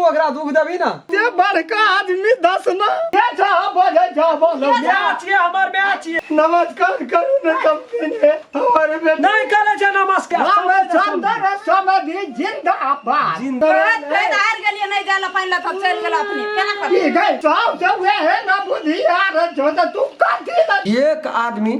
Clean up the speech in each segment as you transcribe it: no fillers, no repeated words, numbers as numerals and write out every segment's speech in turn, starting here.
तू ओकरा दुख देबी ना। ते बड़का आदमी दस ना के छा बजे छा बोलो। माय छियै, हमर माय छियै। नमस्कार करू ने समझे हमारे बेटा नहीं करे छै नमस्कार। रामचंद्र समधि जिंदाबाद। जिंदाबाद। हार गेलियै, नहीं गेल पानि लऽ तब चलि गेल अपने, केना करबै? की गई साव सब है ना बुद्धि यार जो तो तू कथी ल एक आदमी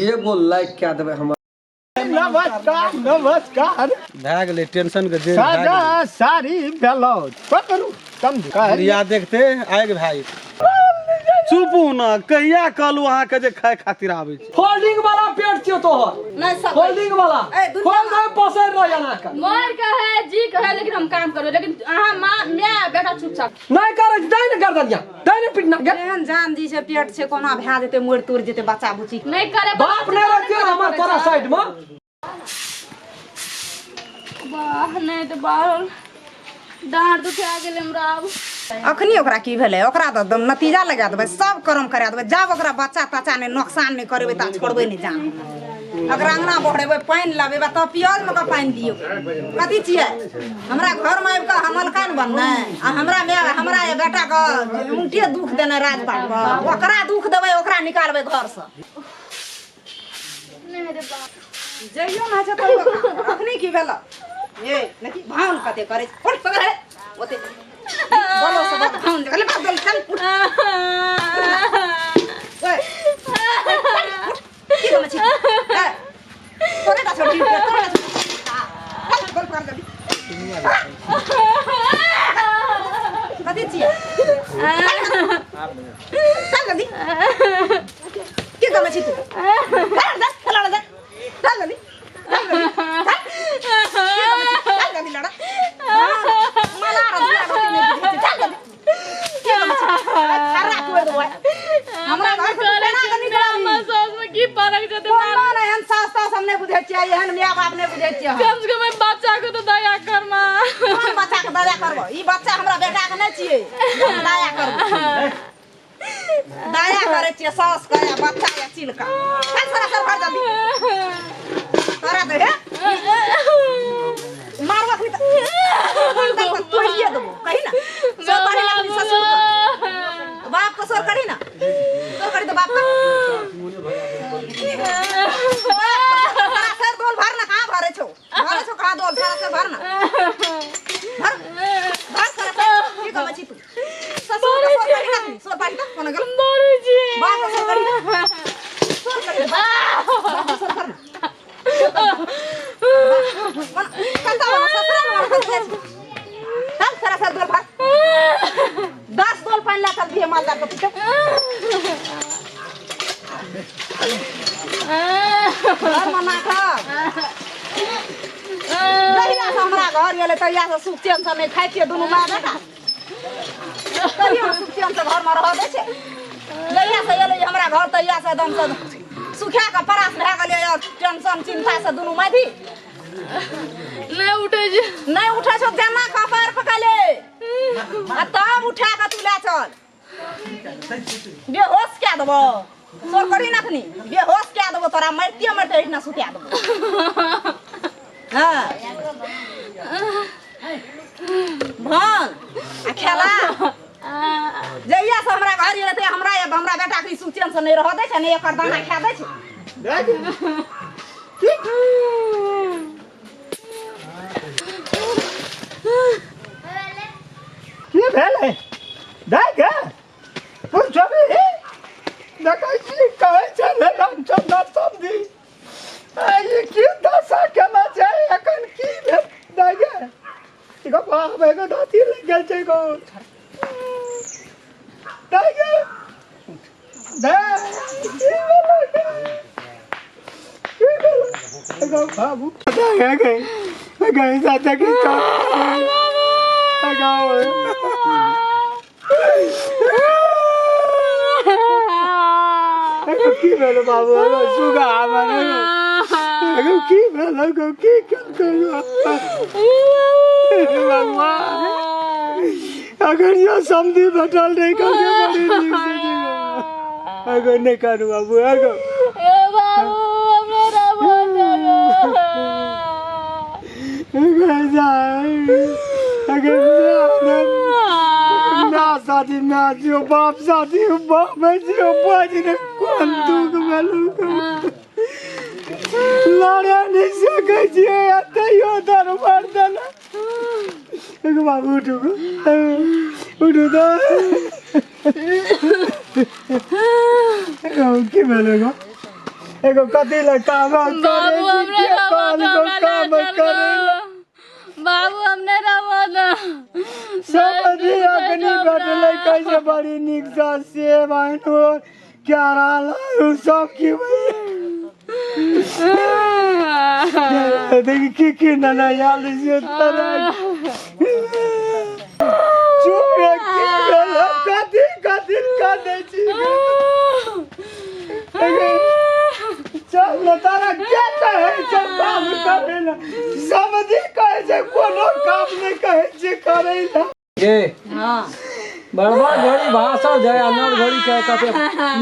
एगो लाइक कए देबै हमर। नमस्कार नमस्कार। भए गेलै टेंशन के जेल भए गेलै। सादा सारी बेलौज पकड़ू समझ बुढ़िया देखते आगि भए जेतै। चुपू ना, कहिया कहलू अहाँके जे खाय खातिर आबै छै। फोल्डिंग वाला पेट छियौ तोहर। नहीं सब फोल्डिंग वाला। ए, दुनिया खोल दे पसैर रह एना के। मोर कहे जी कहे, लेकिन हम काम करबै, लेकिन अहाँ माँ my बेटा चुपचाप नहीं करै छै, दै ने गर्दनिया, दै ने पिटना के। एहन जान जी छै पेट छै, कोना भए जेतै, मरि तुर जेतै बच्चा बुच्ची। नहीं करे बाप नहीं रहते हमर तोरा साइड में। वाह नहीं तो बाहर डाँड़ दुखा गेलै हमरा आब। अखनी ओकरा की भेलै? ओकरा तऽ एकदम नतीजा लगा देबै, सब कर्म करा देबै। जब ओकरा बच्चा तच्चा नहि नोकसान नहि करेबै ता छोड़बै नहि जान। ओकरा अङ्गना बहरेबै, पानि लबेबै, तब पियौजमे कऽ पानि दियौ। कथी छियै? हमरा घरमे आबि कऽ हमलका ने बननै आ हमरा माय हमरा बेटाके उल्टे दुख देने राजपाट पर, ओकरा दुख देबै, ओकरा निकालबै घरसँ। जइयो ने छै तैयो अखनी की भेल? ए देखी भान कते करै छै। उठ पकड़ हे ओते बोलो सब भान देखले बात बोल चल उठ। ओए उठ, की गमे छी? ए तोरे टा छोड़ी, तोरे टा चल बोल पकड़ जल्दी। कथी छियै? चल जल्दी, की गमे छी तू? चल जा, चल जा, चल जल्दी, चल जल्दी, चल। की गमे छी? चल जल्दी लड़ा। मला रजुआ रोटी नहि बुझै छै। चल जल्दी, की गमे छी? खर्रा तोड़ि देबो हमरा घर से केना कऽ निकलबी? सास में की फर्क जेतै? कोनो नहि, एहन सास तास हम नहि बुझै छियै, एहन my बाप नहि बुझै छियै हम। कम से कम एहि बच्चा के तो दया कर माँ। कोन बच्चा के दया करबो? ई बच्चा हमरा बेटा के नहि छियै, हम दया करबो? दया करै छियै सास के या बच्चा या चिलका। चल सारा सर भर जल्दी। तोरा दे हे मारबो अखनी तऽ तोड़िए देबो। कही ना सर करी ना अपनी ससुर के बाप को, सर करी ना, सर करी तो बाप का सारा सर दोल भर ना। कहाँ भरे छौ? भरे छौ कहाँ दोल? सारा सर भर ना, भर भर सारा सर। की कमै छी तू? ससुर के सर करी ना, सर पारी त कोना गेल? मरै छी। बाप के सर करी ना, सर करी, बाप के सर कर ना। कतऽ वाला ससुरा वाला चल सारा सर दोल भर। 10 दोल पानि ला चल दिहे मालदार के पीछे घर मना कर। जहिया से हमरा घर गेलै तहिया से सुख चैन से नहि खाइ छियै दुनू माय बेटा। कहियो सुख चैन से घर में रह दै छै? जहिया से एलै हमरा घर तहिया से एकदम से सुखा कऽ परास भए गेलै और टेंशन चिंता से दुनू माय नहीं उठै छै। नहीं उठै छौ, जेना कपार पकड़ले आ तब उठा कऽ तू लए चल। बेहोश कए देबो, सोर करी ना अखनी, बेहोश कए देबो तोरा, मरिते मरिते एहिठिना सुता देबो। हाँ भान आ खेला। जहिया से हमरा घर एलै तहिया हमरा हमरा बेटा के सुख चैन से नहि रहऽ दै छै, नहि एकर दाना खा दै छै। की भेलै दाइ गे? पुछबी देखै छी कहै छै ने रामचंद्र समझी ई की दशा केना छै एखन? की भेल दाइ गे? एगो बाप एगो दाँती लागि गेल छै गो दाइ गे। दाइ की भेलै गे? की भेलै एगो बाबू? दाइ गे गे चाचा की एगो एगो की भेल बाबू? एगो सुगा हमर एगो एगो की भेल? एगो की केलकै भगवान? अगर यो समझी भेटल नहीं करके बड़ी नीक से जीबो। अगर नहीं करू बाबू एगो। ए बाबू, हमरा भऽ एगो जाय अगे ना शादी ना जियो बाप शादी बाप जियो बाज ने कोन दुख भेलू लड़े नहीं सकै छियै आ तैयो दरबार देना। एगो बाबू उठू उठू तऽ एगो की भेल एगो एगो कथी लए काम करै बाबू छी हमरा के रहबो कहलकौ तऽ हमरा काम लए चल करै लए गो। बाबू हम नहि रहबो ने सब दिन अखनी भेटलै कैसे बड़ी नीकसँ सेब अनूर केरा लाडू सब की देखी की की नना आयल से तोरा चुप रे की भेल कथी कथी करै छी चल न तारा के कहै छै काम करै लए समझी कहै छै कोनो काम नहि कहै छै करै लए ये हाँ बड़बड़ घड़ी भाषण जाय आ नर घड़ी कहे कते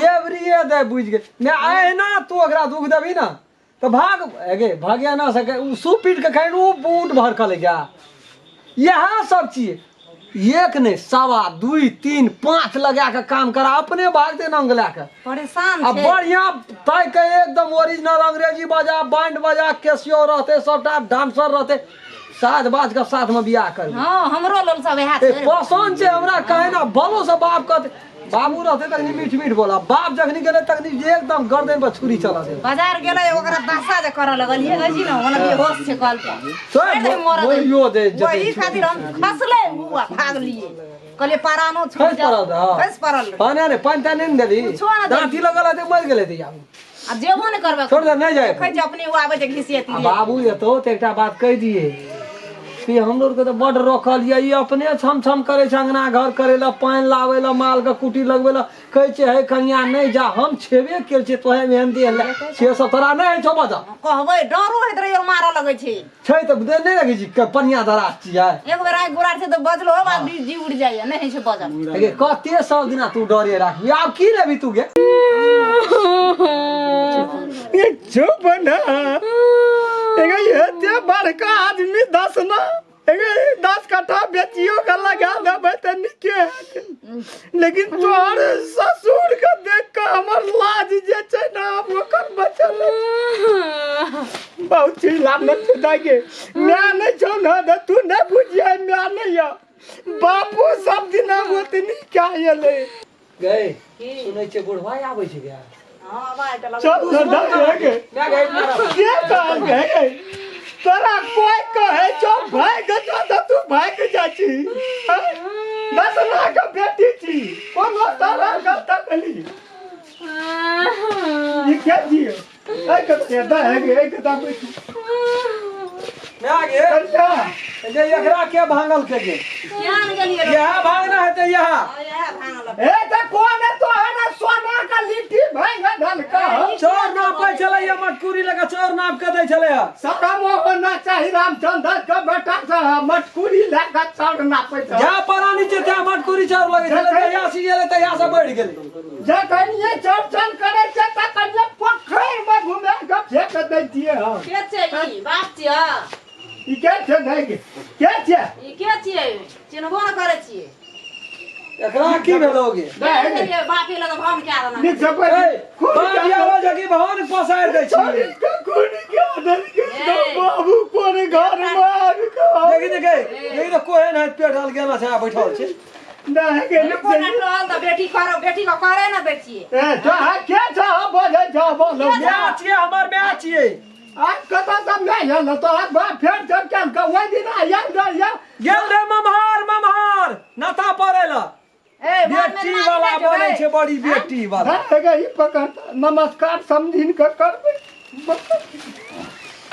ये बरी ये दे बुझ गेल ने एना तू ओकरा दुख देबही ना तऽ भाग एगे भाग्या ना सके उ सूप पीट के खाइ उ बूट भर के ले जा। इएह सब चीज एक नहीं 2.25 2 3 5 लगा के काम करा अपने भागते नंग ला के परेशान आ छै। बढ़िया तय के एकदम ओरिजिनल अंग्रेजी बजा बैंड बजा कैसियो रहते सबटा डांसर रहते साज बाज के साथ में बियाह करबै। हाँ हमरो लोल सब इएह ए छै। पसंद छै हमरा कहे ना बलो से बाप कहते बाबू रहते तखनी मीठ मीठ बोला बाप जखनी गेलै तखनी एकदम गर्दन पर छुरी चला दे। बाजार गेलै ओकरा दशा जे करऽ लगलियै कहै छी ने ओना बेहोश छै कल पर तो मोरियो दे जते वही खातिर हम खसलै हुआ भागलियै कहलियै परानो छूट खसि पड़ल रहऽ। खसि पड़ल रहै। पानि ने पानि तानि नहि ने देली कुछो ने देली। दाँती लगल हेतै मरि गेलै तऽ आब आ जेबो नहि करबै छोड़ दे नहि जाय देखै छै अपने ओ आबै छै घिसियती आ बाबू एतौ तऽ एकटा बात कहि दियै कि हमरो आरके तऽ बड्ड रोकल यऽ ई अपने छम छम करै छै अंगना घर करै लए पानि लाबै लए मालके कुटी लगबै लए कहै छै हे कनिया नहि जा हम छेबे केल छियै तोहे एहन देह लए से सब तोरा नहि होइ छौ बजऽ कहबै डरो होइत रहै मारऽ लगै छै छै तऽ नहि देखै छी पनिया दराज छियै एक बेर आँखि गुरार छै तऽ बजलो बाद जी उड़ि जाइए नहि होइ छै बजल। गे कते सब दिना तू डरे राखबी आब की लेबी तू गे ये चुप ना एगो एते बड़का आदमी दस ना एगो 10 कट्ठा बेचियो के लगा देबै तऽ नीके हेतै लेकिन तोहर ससुर के देख के हमर लाज जे छै ने आब ओकर बचल बहुत चीज लाभ नहि छै दाइ गे माय नहि छौ ने तऽ तू नहि बुझियै माय नहि यऽ बापू सब दिना ओतनी क्या एलै गए सुनै छियै बुढ़वा आबै छै गे चल ने दाइ गे माय गए के कहल गए तोरा कोई कहे छौ भागि छौ तऽ तू भागि जाइ छी 10 लाख के बेटी छी कोनो तरह के तकली ई के छियै एहि के दाइ गे एहि के दाबै छी माय गे कनिया जे एकरा के भांगल के गे ज्ञान गेलियै इएह भांगना हेतै इएह इएह भांगल ए तऽ कोन तोहर सोना के लिट्टी भांगि देलकौ चोर नापै छलै मटकुरी लगा चोर नाप के दै छलै सारा मोहना चाही रामचंद्र के बेटा से मटकुरी लए कऽ चाउर नापै छै जा परानी छै त्या मटकुरी चाउर लगै छलै तहिया सीझेलै तहिया से बढ़ि गेलै जखनिये चौरचन करै छै तखनिये पोखरिमे घुमा कऽ फेंक दै छियै हम। के छै ई बाप छियै ई के छै नहि के के छै ई के छियै चिन्हबो न करै छियै एकरा की भेलो गे गेलियै बापे लग भम कए देना नीक से बैठ। ए, खून बाप के आवाज की भवन पसारि दै छी छोड़ी के खून के देलकै तो बाबू कोन घर मे आबि कऽ देखी देखी देखी तऽ कोहे नहि पेट हल गेल छै आ बैठल छै नहि गे नीक से कोना रहल तऽ बेटी करो बेटी के करे न दै छियै ए तो के छौ बजै छौ बोलो माय छियै हमर माय छियै आ कतऽ सब नहि आयल तो बाप फेर जब केल के ओहि दिन आयल रहियै गेल रे ममहार ममहार नाता पड़े ला ए बाप में बेटी मारी वाला नहि छै, बनै छै बड़ी बेटी वाला हे गे ई पकड़ नमस्कार समझिन के करबै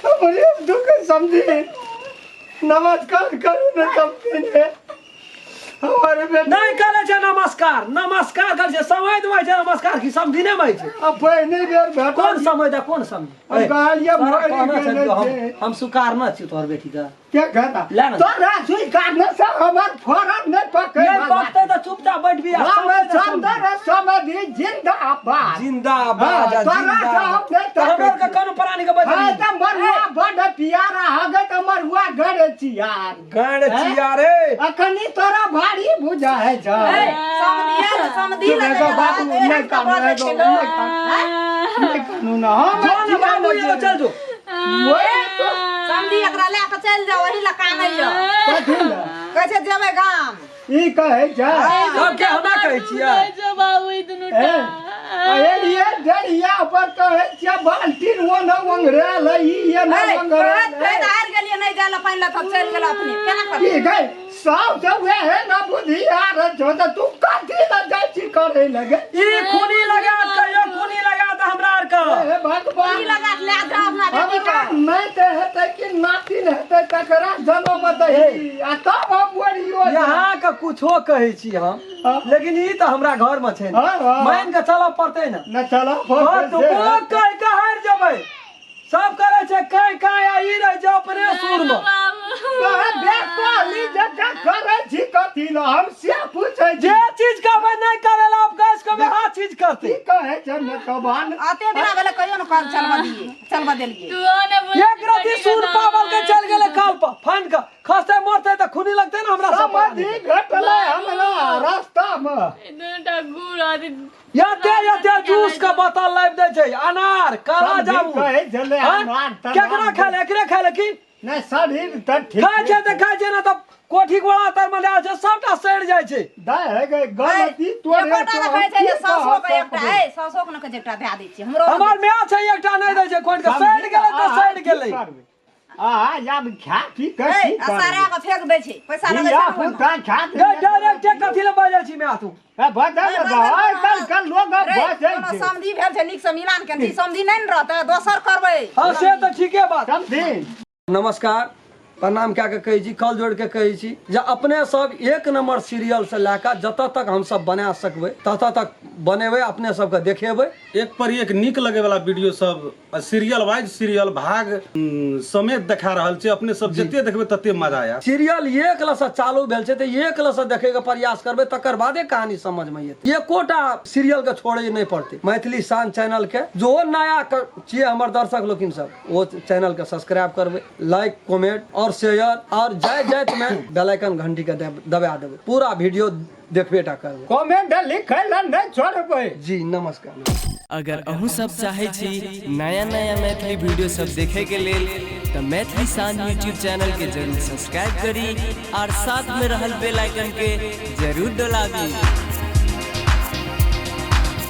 हमरे दुख समझिन नमस्कार करू ने समझिन हे हमर बेटी नहीं करे छै नमस्कार नमस्कार करे छै समय देबै छै नमस्कार की समझी नहि छै आ पहिने बेर भेटल कोन समय दे कोन समझी हम कहलियै तोरा मरि कहना छै गेलै हम छै। हम स्वीकार न छी तोहर बेटी के के कहता ला ना। तोरा स्वीकार न से हमर फरक नहि पकड़े नहीं पकते तो चुपचाप बैठ भी रामचंद्र समधि जिंदाबाद जिंदाबाद हाँ, तोरा जिंदाबाद से हम नहि तो तकै हमर के कोनो प्राणी के बचल हाँ, तऽ मरुआ बड प्यारा हगे तऽ मरुआ गड़े चियार गण चिया रे अखनी तोरा भारी बुझा है छ समधिया समधि चुप लगे एगो बाबू नहि कानू एगो नहि कानू नहि कानू ना हम जो ना बाबू एगो चल जो समधि एकरा लए कऽ चलि जाउ ओही लए कानैया कथी लए? कहै छै जेबै गाम ई कहै छै सबके हमरा कहै छियै छै बाबू ई दुनू ए, एलिए डरिया पर कहै छियै बाल्टीन ओ न ओंघरेल है, ई ये न ए, ओंघरेल कहैत है। कहैत हारि गेलियै नहि जाय लए पानि लए तब चलि गेल अपने केना की करतै गै सब से वएह न बुधियार छौ तऽ तू कथी लए जाइ छी करै लगे ई खूनी लगा कहियो खूनी लगा त हमरा आर के हे भगवान की लगा के लए जाउ अपना बेटी हमरा के नहि तऽ हेतै कि नातिन हेतै तकरा जनम दही आ तब हम बोलियो यहाँ के कुछो कहै छी हम हाँ। लेकिन ई तऽ हमरा घर में छै ने हाँ, हाँ। मान के चलऽ पड़तै ने न चल हाँ, तो वो कह के हारि जेबै सब करै छै कह कह आ ई रहै छै अपने सुर में कहली जकाँ करै छी कथी लए हम से पूछै छी जे चीज कहबै नहि करै ला आब गैस कहबै हाँ चीज करतै की कहै छै नेतवान अते दिना भेलै कहियो ने कहल चलबऽ दियै चलबऽ देलियै तू ने बोल एक रति सुर पावल के चल गेलै काल पर फाइन के खसते मरते तऽ खूनी लगतै ने हमरा सब समधि भेटलै हमरा रास्तामे ई दुनू टा गुड़ आदि यते यते जूस के बोतल लाबि दै छै अनार काला समधि जामुन कहै छलै हाँ? अनार तनार केकरा खाय ले एकरे खाय ले की नहि शरीर तऽ ठीक खाय छै तऽ खाय छै ना तऽ कोठी गोड़ा तर में जाइ छै सबटा सड़ि जाइ छै दाइ हे गै गलती तोरे एकोटा छौ, ने हम कहै छै की जे सासो के कहऽ एकटा सकबै? ए सासो के ने कहै छै एकटा दए दै छियै हमरो हमर माय छै एकटा नहि दै छै खोलि के सड़ि गेलै तऽ सड़ि गेलै आ आब खा पी के ए की आ सारा करबै के फेंक दै छै पैसा लगै धिया छै ने ओहिमे। पुता खा गे डायरेक्ट कथी लए बाजै छी माय तू बजै ने दऽ, आइ काल्हि के लोग रे, बजै कोनो छै समधि भेल छै नीक से मिलान केने छी समधि नहि ने रहतै दोसर करबै हँ से तऽ ठीके बात समझी नमस्कार प्रणाम कए कऽ कहै छी कल जोड़ि कऽ कहै छी जे अपने सब एक नंबर सीरियलसँ लए कऽ जतऽ तक हमसब बना सकबै ततऽ तक बनेबै अपने सबके देखेबै। एक पर एक नीक लगे वाला वीडियो सब सीरियल वाइज सीरियल भाग समेत देखा रहल छै, अपने सब जते देखबै तते मजा आयत। सीरियल एक लसँ चालू भेल छै तऽ एक लसँ देखैके प्रयास करबै तकर बादे कहानी समझमे एतै, एकोटा सीरियल के छोड़ै नहि पड़तै। मैथिली शान चैनल के जो नया छियै हमर दर्शक लोकिन सब ओ चैनल के सब्सक्राइब करबै, लाइक कमेंट और शेयर और जाय जाइत में बेल आइकन घंटी के दबा देबै, पूरा वीडियो देखबे टा करबै, कमेंट लिखै लए नहि छोड़बै। जी नमस्कार। अगर अहूँ सब चाहै छी नया नया मैथिली वीडियो सब देखे के लेल तऽ मैथिली शान यूट्यूब चैनल के जरूर सब्सक्राइब करी और साथ में रहल बेल आइकन के जरूर दबाबी।